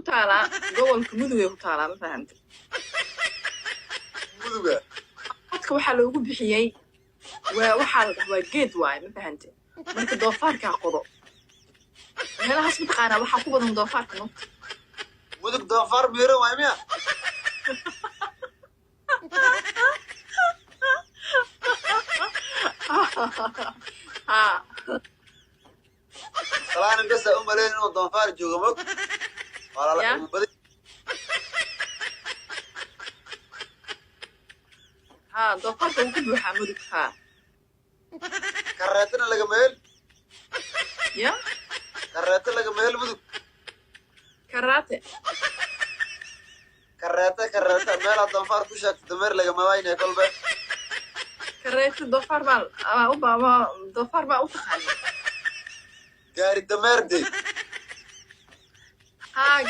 Taalaa gobolka Mudugay ku taalaa, ma fahamtay? Muduga. Codka waxaa loogu bixiyey waa waxaa la dhahaa waa geed waaye, ma fahantay? Marka doofaarkaa qodo meelahaas, mataqaanaa, waxaa ku badan doofaarka nugta. Mudug doofaar miiro waay miya? Haa. Salaanin besa u malayn inuu doofaar joogo mog waa lala Ya. Badan. Haa, doofaarka wuu ku buuxaa Mudug, haa. Kareetana lagama hel. Ya. Kareeto lagama hel Mudug. Karaate. Kareete, kareete, meelaa doofaar ku sheegto dameer lagama waynaya kolbe. Kareete doofaar baa u baaba, doofaar baa u taqaani. Gaari dameer de. Haa.